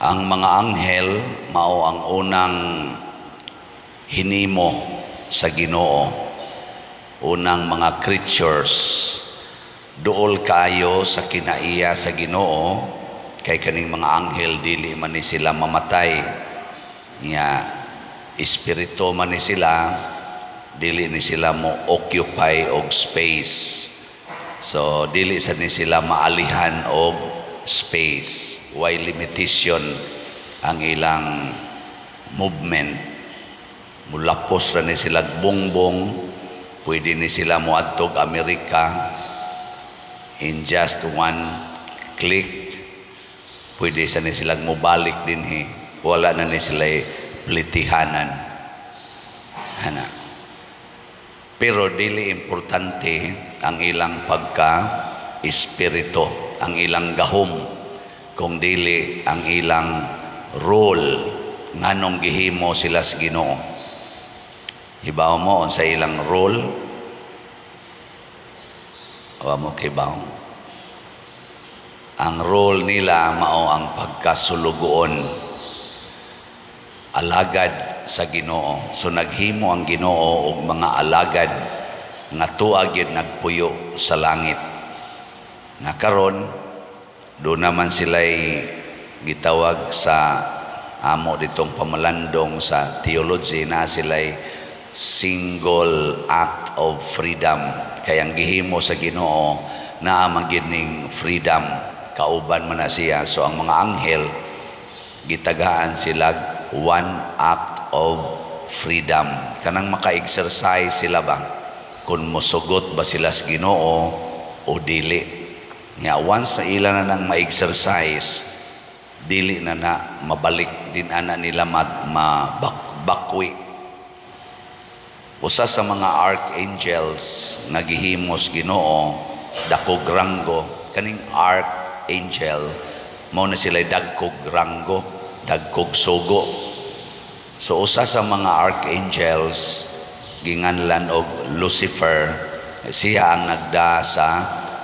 Ang mga anghel mao ang unang hinimo sa Ginoo, unang mga creatures. Duol kaayo sa kinaiya sa Ginoo kay kaning mga anghel, dili man ni sila mamatay. Nya espiritu man ni sila, dili ni sila mo occupy og space. So dili sa ni sila maalihan og space. Way limitation ang ilang movement. Mulapos ra ni sila bongbong, pwede ni sila moadtog Amerika in just one click. Pwede sa ni sila mobalik dinhi, wala na ni sila plitihanan ana. Pero dili importante ang ilang pagka espiritu, ang ilang gahom, kung dili ang ilang role, nganong gihimo sila sa Ginoo. Hibaw mo unsa ilang role? Wa mo kibaw? Ang role nila mao ang pagkasulugoon, alagad sa Ginoo. So naghimo ang Ginoo og mga alagad nga tuag gyud nagpuyo sa langit. Nga karon do naman sila'y gitawag sa amo ditong pamalandong sa theology na sila'y single act of freedom, kay ang gihimo sa Ginoo naa man gyud ning freedom, kauban man na siya. So ang mga anghel, gitagaan sila one act of freedom, kanang maka-exercise sila ba kung mosugot ba sila sa Ginoo o dili. Nya once na ila na nang ma-exercise, dili na na mabalik din ana nila mabakwi. Usa sa mga archangels nga gihimos Ginoo, dakog ranggo kaning archangel, mao na sila dagkog ranggo, dagkog sugo. So usa sa mga archangels, ginganlan og Lucifer. Siya ang nagda sa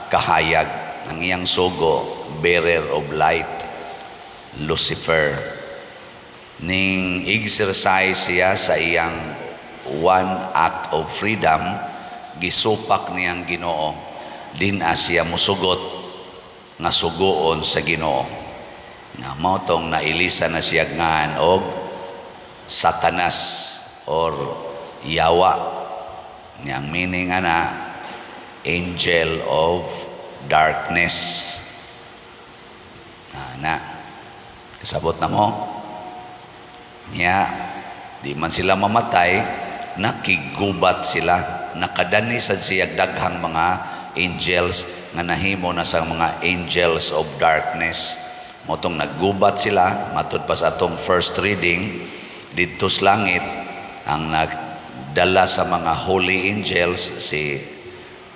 kahayag. Ang iyang sugo, bearer of light, Lucifer. Ning exercise siya sa iyang one act of freedom, gisupak niyang Ginoo. Din siya musugot nga sugoon sa Ginoo. Nga mao tong nailisa na siya ngan og Satanas or Yawa. Yang meaning ana, angel of darkness. Na, kasabot na mo? Niya, di man sila mamatay, nakigubat sila, nakadani sad siya daghang mga angels nga nahimo na sa mga angels of darkness. Motong naggubat sila, matud pa sa atong first reading, didto sa langit, ang nagdala sa mga holy angels si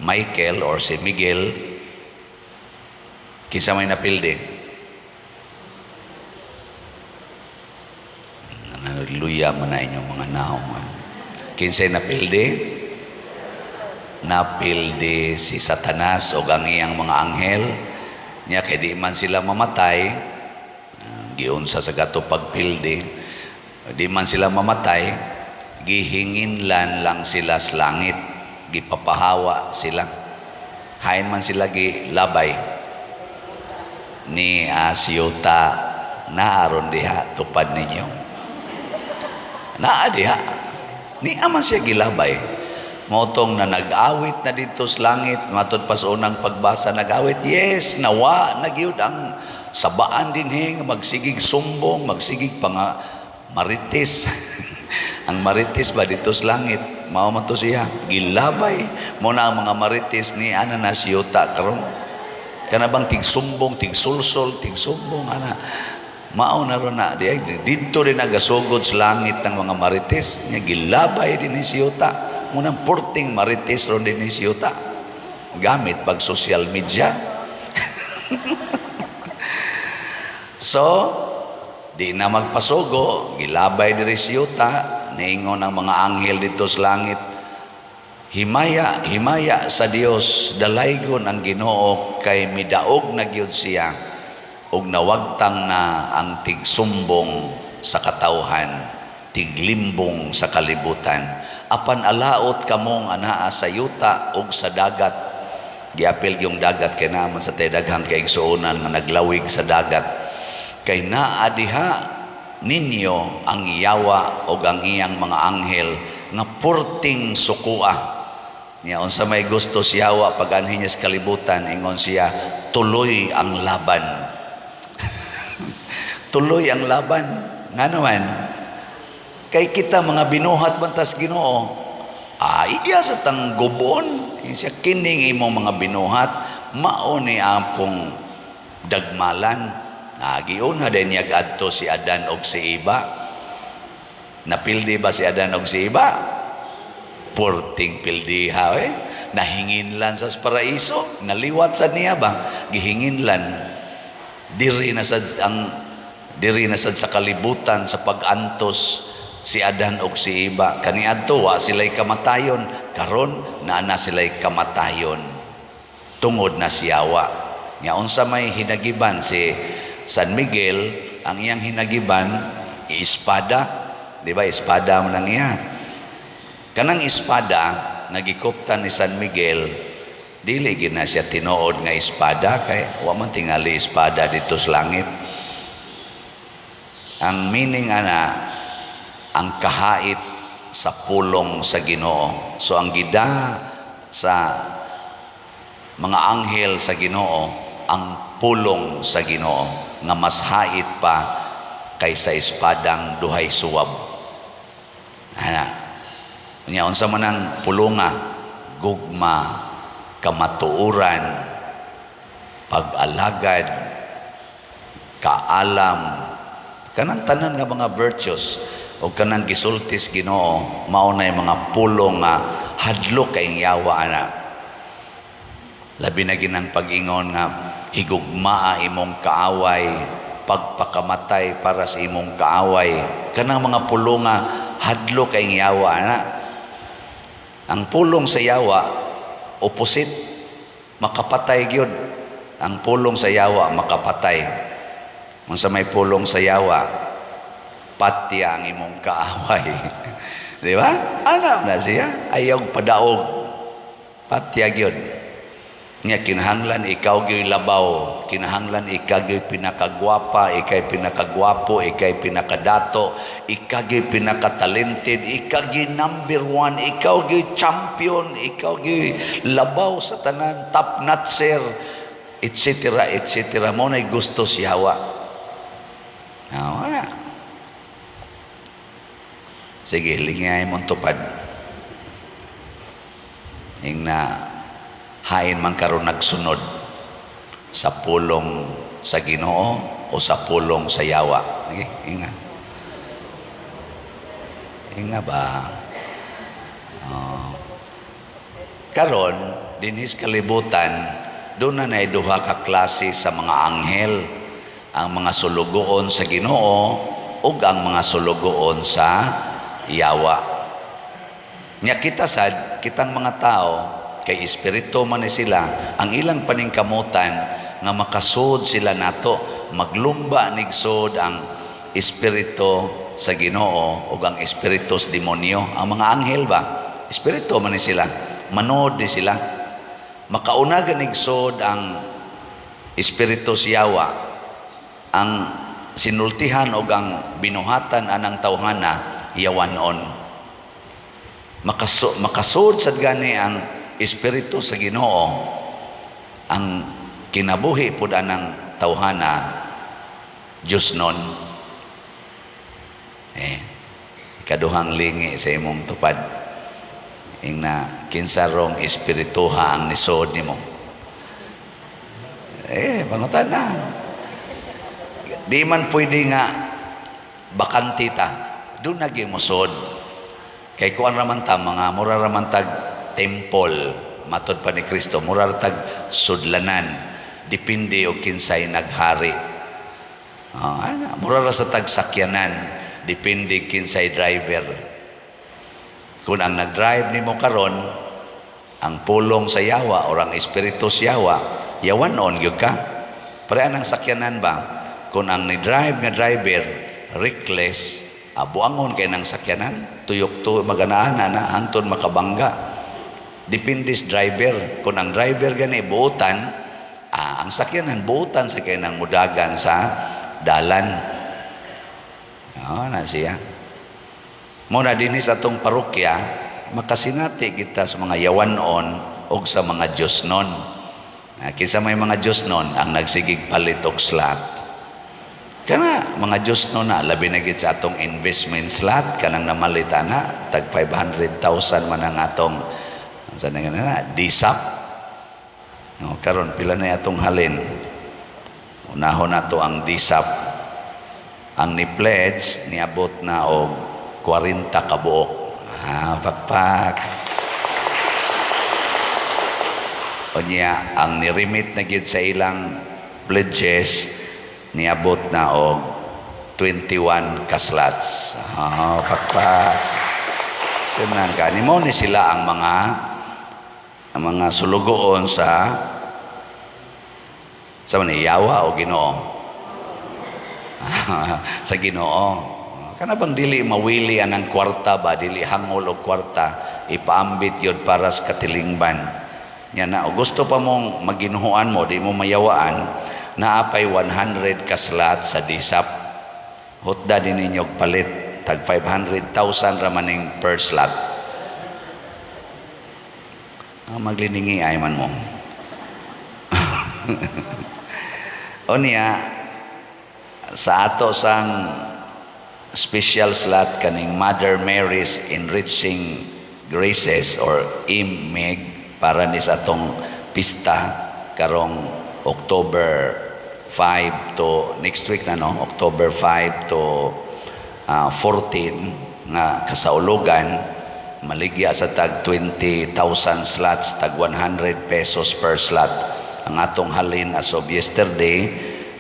Michael or si Miguel. Kinsa may napildi? Luya man na inyong mga naong. Kinsay napildi? Napildi si Satanas o ang iyang mga anghel. Nya kay di man sila mamatay, giunsa sa gato pagpildi. Di man sila mamatay, gihinginlan lang sila sa langit, gipapahawa sila. Hain man sila gilabay ni Asyuta naaron diha tupad ninyo. Naa diha. Ni aman siya gilabay. Motong na nag-awit na dito sa langit, matod pa sa unang pagbasa, nag-awit, yes, nawa, nagyud ang sabaan dinhi, nga magsigig sumbong, magsigig pa nga marites. Ang marites ba dito sa langit, mao man to siya, gilabay. Mo na ang mga marites ni ana na siyuta karon. Kana bang tigsumbong, tigsulsol, tigsumbong, ana. Mao na ron na di didto rin nagasugod sa langit ng mga marites. Nya gilabay din ni siyuta. Munang porting marites ron din ni siyuta. Gamit pag social media. So, di na magpasugo, gilabay diri siyuta, niingon ang mga anghel dito sa langit, "Himaya, himaya sa Dios, dalaygon ang Ginoo kay midaog na gyud siya." Ug nawagtang na ang tigsumbong sa katawhan, tiglimbong sa kalibutan. Apan alaot kamong anaa sa yuta ug sa dagat. Giapil yung dagat kay naman sa tay daghang kaigsuonan nga naglawig sa dagat. Kay naa diha ninyo ang yawa og ang iyang mga anghel nga purting sukua. Nya unsa may gusto si yawa pag anhi niya sa kalibutan, ingon siya, "Tuloy ang laban. Tuloy ang laban." Nga naman, kay kita mga binuhat man tas Ginoo. Ah, iya sa tang gubon. Siya, "Kining imong mga binuhat, mao ni akong dagmalan." Ah, giuna din niya adto si Adan og si Eva. Napildi ba si Adan og si Eva? Purting pildiha eh. Nahinginlan sa paraiso, naliwat sa niya ba? Gihinginlan. Diri na sad sa kalibutan sa pag-antos si Adan og si Eva. Kaniadto wa sila'y kamatayon, karon naa na sila'y kamatayon. Tungod na siyawa. Nga unsa may hinagiban si San Miguel, ang iyang hinagiban espada. Di ba espada man ang iya? Kanang espada nga gikuptan ni San Miguel, dili gid na siya tinuod nga espada kay wa man tingali espada dito sa langit. Ang meaning ana, ang kahait sa pulong sa Ginoo. So ang gida sa mga anghel sa Ginoo, ang pulong sa Ginoo nga mas hait pa kaysa espadang duhay suwab. Ana. Nya unsa man ang pulonga? Gugma, kamatuoran, pag-alagad, kaalam, kanang tanan nga mga virtues o kanang gisultis Ginoo, mao na mga pulong nga hadlok kay yawa ana. Labi na ginang pag-ingon nga higugmaa imong kaaway, pagpakamatay para sa imong kaaway, kanang mga pulong nga hadlok kay yawa ana. Ang pulong sa yawa opposite, makapatay gyud. Ang pulong sa yawa makapatay. Unsa may pulong sa yawa? Patya ang imong kaaway. Di ba? Alam na siya. Ayaw padaog. Patya gyud. Nga kinahanglan ikaw gyud labaw, kinahanglan ikaw gyud pinakagwapa, ikay pinakagwapo, ikay pinakadato, ikaw gyud pinakatalented, ikaw gyud number one, ikaw gyud champion, ikaw gyud labaw sa tanan, top notcher, etc. etc. Mao na'y gusto si yawa. Ah, wala. Sige, lingay mong tupad. Ing na hain man karon nagsunod sa pulong sa Ginoo o sa pulong sa yawa. Sige, ing na. Ing na ba? Oh. Karon, dinhis kalibutan, doon na duha ka klase sa mga anghel. Ang mga sulugoon sa Ginoo ug ang mga sulugoon sa yawa. Nya kita sad, kitang mga tao, kay espiritu man ni sila, ang ilang paningkamutan nga makasud sila nato, maglumba nigsod ang espiritu sa Ginoo ug ang espiritu sa demonyo. Ang mga anghel ba, espiritu man ni sila, manod ni sila. Makauna ganigsod ang espiritu sa yawa, ang sinultihan o ang binuhatan anang tawhana yawanon. Makasud sad gani ang espiritu sa Ginoo, ang kinabuhi pud anang tawhana Diyos nun. Eh, ikaduhang lingi sa imong tupad. Ing na kinsa rong espirituha ang nisod nimo. Eh, pangutan na. Di man pwede nga bakante ta. Doon na musod. Kay kuan raman ta, mga mura raman tag temple, matod pa ni Kristo, mura ra tag sudlanan. Depende og kinsay naghari. Ah, ana, mura ra sa tag sakyanan, depende kinsay driver. Kung ang nag-drive nimo karon ang pulong sa yawa or ang espiritu sa yawa, yawanon gyud ka. Pareha ng sakyanan ba? Kung ang ni-drive nga driver reckless, buangon kay ng sakyanan, tuyok to maganaan na hangtod makabangga. Depende sa driver. Kung ang driver gani buotan, ang sakyanan buotan sa kay ng mudagan sa dalan. Na siya. Muna dinhi sa atong parokya, makasinati kita sa mga yawanon o sa mga Diyosnon. Kinsa may mga Diyosnon ang nagsigig palit og slot. Kana mga Diyosnon na labi na gid sa atong investment slot kanang namalit ana tag 500,000 man ang atong sa na na DSAP. No, karon pila na atong halin. Unahon nato ang DSAP. Ang ni-pledge niabot na og 40 ka buok. Pakpak. Unya ang ni-remit na gid sa ilang pledges niabot na og 21 ka slots. Pakpak. Sinan ka. Ni mo ni sila ang mga sulugoon sa man yawa o Ginoo. Sa Ginoo. Kana bang dili mawili anang kwarta ba, dili hangol og kwarta, ipaambit yun para sa katilingban. Nya na, o gusto pa mong maginuhuan mo, di mo mayawaan, naapay 100 ka slot sa DSAP. Hutda din ninyo og palit, tag 500,000 ra maning per slot. Magliningi ay man mo. O niya, sa ato sang special slot kaning Mother Mary's Enriching Graces or IMEG para ni sa atong pista karong October 5 to next week na, no, October 5 to 14 nga kasaulugan, maligya sa tag 20,000 slots, tag 100 pesos per slot. Ang atong halin as of yesterday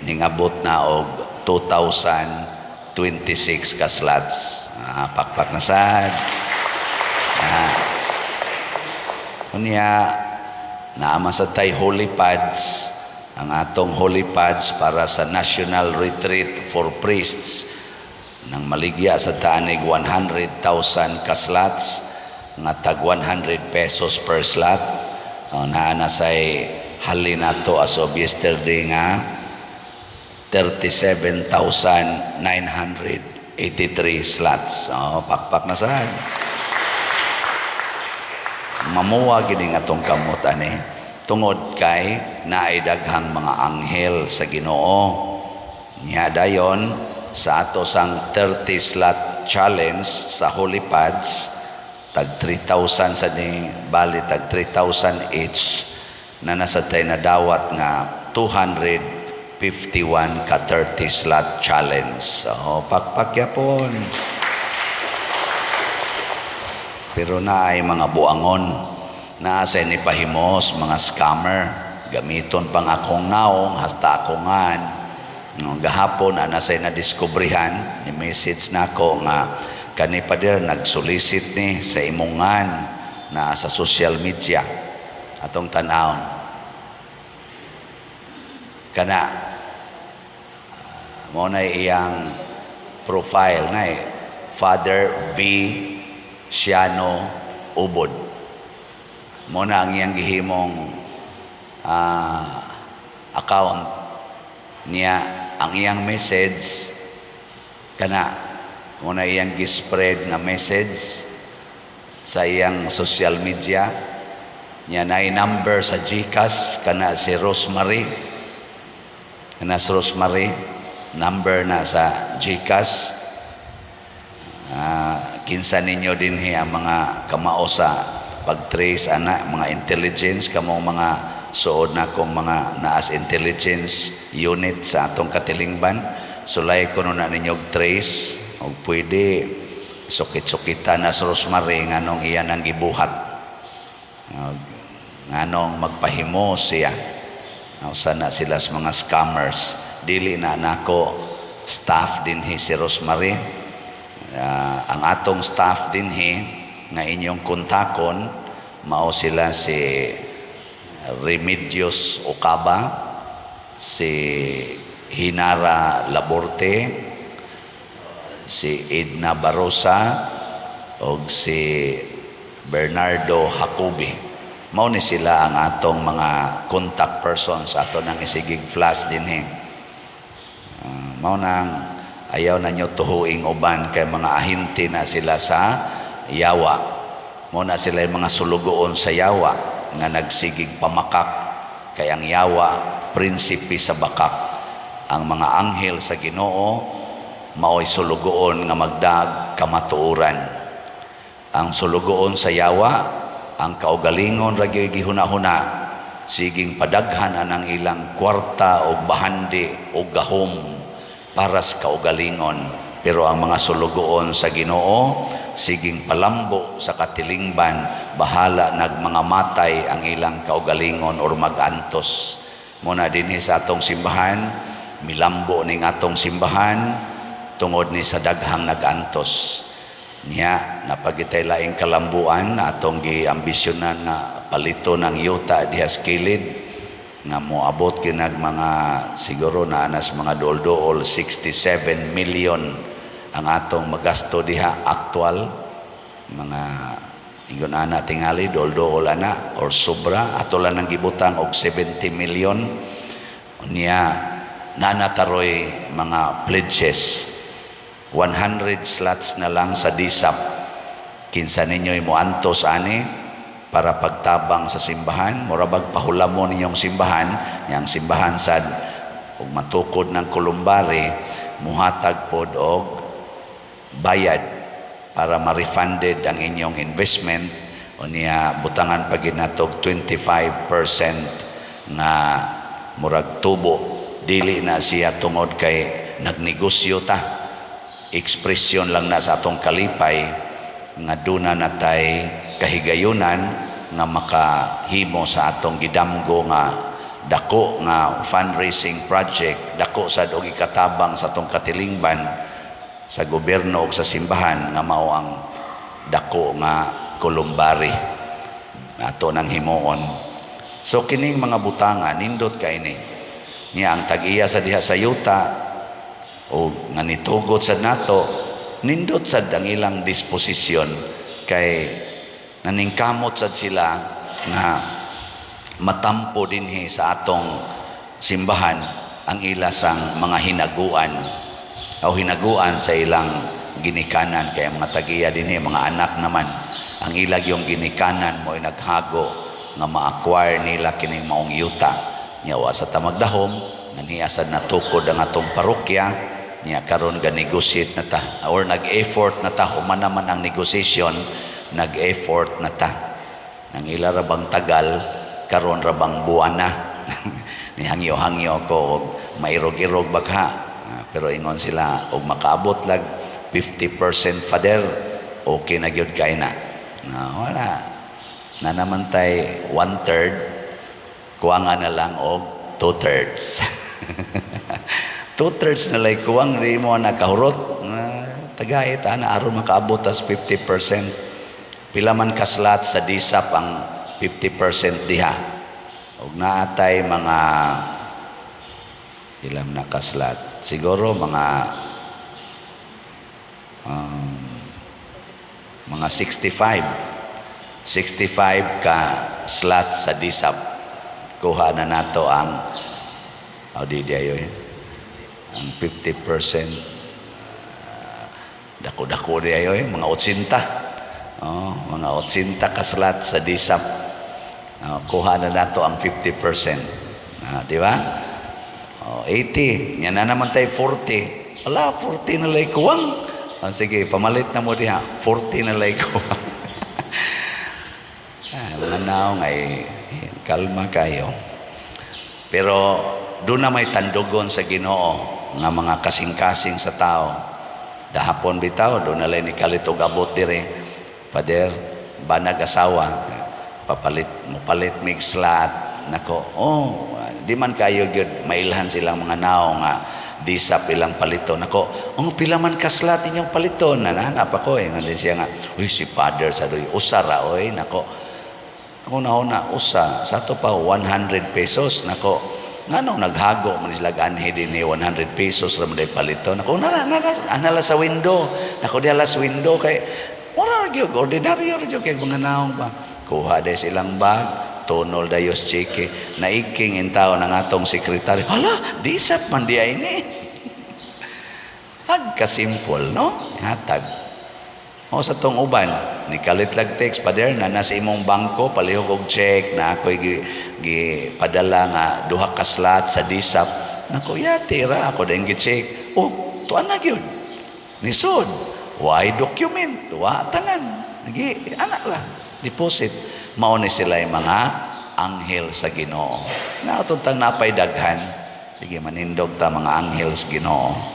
ningabot na og 2,026 ka slots. Pakpak na sad. Unya naama sa tay holy pads, ang atong holy pads para sa National Retreat for Priests nang maligya sa tanig 100,000 ka slots nga tag 100 pesos per slot. Naa na say halin nato as of yesterday nga 37,983 slots. Pakpak na sad. Mamuwa gini nga atong kamot ani tungod kay naay daghang mga anghel sa Ginoo. Niya dayon sa ato sang 30 slot challenge sa Holy Pads, tag 3,000 sa ni bali tag 3,000 each na nasa tay nadawat nga 251 ka 30 slot challenge. So, pakpak yapon. Pero na ay mga buangon, naa sa ni pahimos, mga scammer, gamiton pang akong naong, hasta akongan. No, gahapon, ana say nadiskubrihan, ni message nako nga kani pader nagsolicit ni sa imongan na sa social media atong tanawon. Kana mo na iyang profile na Father V Siano Ubod. Mo na ang iyang gihimong account niya, ang iyang message kana mo na iyang gispread nga message sa iyang social media niya, na number sa GCash kana si Rosemary, kana si Rosemary number na sa GCash. Kinsa ninyo dinhi ang mga kamao sa pag-trace ana, mga intelligence, kamong mga suod na kong mga naas intelligence unit sa atong katilingban, sulay ko na ninyo og trace og pwede sukit-sukitan na sa Rosemary nganong iyan ang gibuhat, nganong magpahimo siya. Usa na sila sa mga scammers. Dili na nako staff dinhi si Rosemary. Ang atong staff dinhi nga inyong kontakon mao sila si Remedios Ocaba, Si Hinara Laborte, si Edna Barosa ug si Bernardo Jacobi. Mao ni sila ang atong mga contact persons ato nang isigig flash dinhi. Mao nang ayaw na nyo tuhuing uban kay mga ahente na sila sa yawa. Mao na sila yung mga sulugoon sa yawa nga nagsigig pamakak, kay ang yawa prinsipe sa bakak. Ang mga anghel sa Ginoo mao'y sulugoon nga magdag kamatuoran. Ang sulugoon sa yawa, ang kaugalingon ra gyud gihuna-huna, siging padaghan anang ilang kwarta og bahandi og gahom para sa kaugalingon. Pero ang mga sulugoon sa Ginoo, siging palambo sa katilingban, bahala nag mga matay ang ilang kaugalingon or magantos. Muna dinhi sa atong simbahan, milambo ning atong simbahan tungod ni sa daghang nagantos. Niya, napagitay laing kalambuan atong giambisyonan nga palito ng yuta diha sa kilid nga moabot kinag mga siguro na anas mga dool-dool 67 million ang atong magasto diha, actual mga ingon ana tingali dool-dool ana or sobra. Ato lang nang gibutang og 70 million. Niya, nanataroy mga pledges, 100 slots na lang sa DSAP. Kinsa ninyo'y moantos ani para pagtabang sa simbahan, mura bag pahulamon ninyong simbahan. Yang simbahan sad ug matukod ng columbary, muhatag pod og bayad para ma-refunded ang inyong investment. O niya, butangan pa gid nato og 25% nga murag tubo. Dili na siya tungod kay nagnegosyo ta, ekspresyon lang na sa atong kalipay nga duna natay kahigayunan nga makahimo sa atong gidamgo nga dako nga fundraising project, dako sad og ikatabang sa atong katilingban, sa gobyerno ug sa simbahan, nga mao ang dako nga columbary ato nang himuon. So kining mga butanga nindot kay ni. Niya, ang tag-iya sa diha sa yuta o nga nitugot sad nato, nindot sad ang ilang disposisyon kay naningkamot sad sila nga matampo dinhi sa atong simbahan ang ila sang mga hinaguan o hinaguan sa ilang ginikanan, kay ang mga tagiya dinhi mga anak naman. Ang ilag yung ginikanan mo'y naghago nga ma-acquire nila kining maong yuta. Nya wa sa tamagdahom nga niya sad natukod ang atong parokya. Niya, karon ga negotiate na ta or nag-effort na ta. Human naman ang negotiation, nag-effort na ta. Ang ila ra bang tagal, karon ra bang buwan na ni hangyo-hangyo ko og mairog-irog bagha. Ah, pero ingon sila og makaabot lag 50%, Father, okay na gyud kay na. Na wala na naman tay one third, kuwanga na lang og 2/3. 2/3 na lay kuwang, di mo na kahurot. Tagay ta na aron makaabot tas 50%. Pila man ka slot sa DSAP ang 50% diha? Og naatay mga pila man na ka slot, siguro mga 65 65 ka slot sa DSAP. Kuha na nato ang, oh, di di ayo eh. Ang 50%, dako-dako di ayo eh, mga 80, oh, mga 80 ka slot sa DSAP. Oh, kuha na nato ang 50%. Ah, di ba? Oh, 80 yan na naman tayo, 40. Wala, 40 na lay kuwang. Oh, sige, pamalit na mo diha, 40 na lay kuwang. Ah, mga naong ay kalma kayo. Pero doon na may tandugon sa Ginoo nga mga kasing-kasing sa tao. Dahapon bitaw, doon na lang ni kalito gabot dire. "Father, banag asawa, papalit, mupalit mig slot." Nako, oh, di man kayo gyud mailhan silang mga naong nga di sa pilang palito. Nako, "Oh, pila man ka slot inyong palito?" Nananap ako eh. Nga siya nga, "Uy, si Father sa doy, usa ra, oy." Nako, ako na usa. Sa to pa 100 pesos. Nako, Ngano naghago man sila anhi din 100 pesos ra man day paliton. Nako, nara nara anala sa window. Nako, diala sa window kay mura ra gyud, ordinaryo ra gyud kay mga naong ba. Kuha day silang bag, tunol dayos cheque, naiking in tao ng atong sekretaryo. Hala, di sap man di ay ni. Hag kasimple, no? Hatag. O sa tong uban, ni kalit lag text, "Pader, na nasa imong bangko, palihog og check, na ako'y gi padala nga duha ka slot sa DSAP." Nako, yati ra, ako din gi-check. Oh, tuan na gyud. Nisod. Why document? Wa tanan. Nagi, anak ra. Deposit. Mao ni sila yung mga anghel sa Ginoo. Nautong tang napay daghan. Sige, manindog ta mga anghel sa Ginoo.